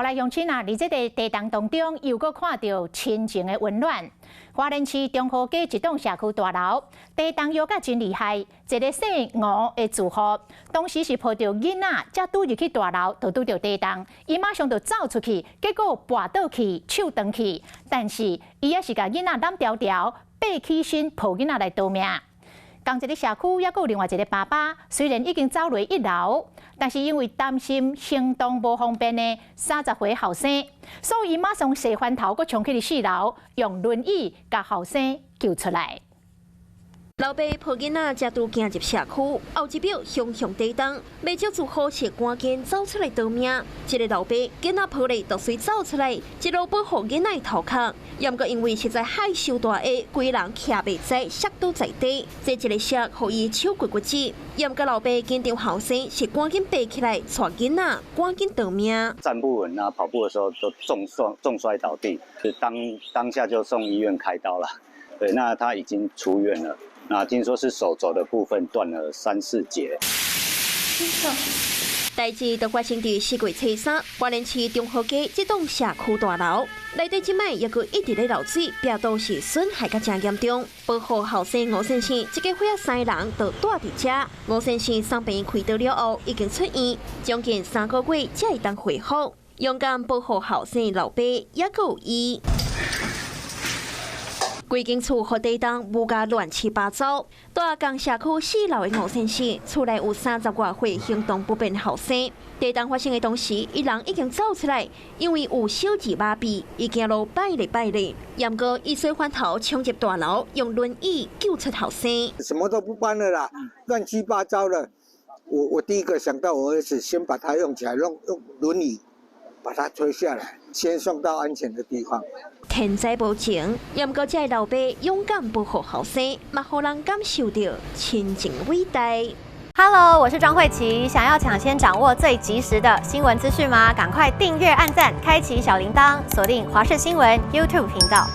好來，鄉親啊，佇這个地動當中，又閣看著親情的溫暖。花蓮市中和街一棟社區大樓，地動搖甲真厲害，一个姓吳的住戶，當時是抱著囡仔，才拄入去大樓，就拄著地動，伊馬上就走出去，結果跋倒去，手斷去，但是伊猶是共囡仔攬牢牢，爬起身抱囡仔來逃命。仝一个社區，猶閣有另外一个爸爸，雖然已經走落一樓，但是因為擔心行動無方便的30歲後生，所以馬上踅翻頭，閣衝去四樓，用輪椅共後生救出來。老爸抱囡仔才拄行入社區，後一秒熊熊地動，袂少住戶是趕緊走出來逃命。這个老爸囡仔抱咧就隨走出來，一路保護囡仔頭殼。毋過因為實在海傷大下，規人徛袂直，摔倒在地。這一个摔，予伊手骨骨折。毋過老爸緊張後生是趕緊爬起來，帶囡仔趕緊逃命。站不穩啊，跑步的時候都重摔重摔倒地，就當當下就送醫院開刀了。對，那他已經出院了。那聽說是手肘的部分斷了三四節。代誌就發生佇4月初3，花蓮市中和街這棟社區大樓內底，這擺猶閣一直咧漏水，壁都是損害甲誠嚴重。保護後生吳先生，這家伙仔三个人就蹛佇遮。吳先生送病院開刀了後，已經出院，將近3個月才會當恢復。勇敢保護後生老爸，猶閣有伊。規間厝予地動舞甲亂七八糟。蹛仝社區四樓的吳先生，厝內有30外歲行動不便後生。地動發生的當時，伊人已經走出來，因為有小兒麻痹，伊行路擺咧擺咧。毋過伊踅翻頭衝入大樓，用輪椅救出後生。什麼都不搬了啦，亂七八糟的。我第一個想到我兒子，先把他用起來，用輪椅把他推下來，先送到安全的地方。天災無情，毋過這个老爸勇敢保護後生，嘛予人感受著親情偉大。 Hello，我是莊慧琪，想要搶先掌握最及時的新聞資訊嗎？趕快訂閱、按讚、開啟小鈴鐺，鎖定華視新聞 YouTube 頻道。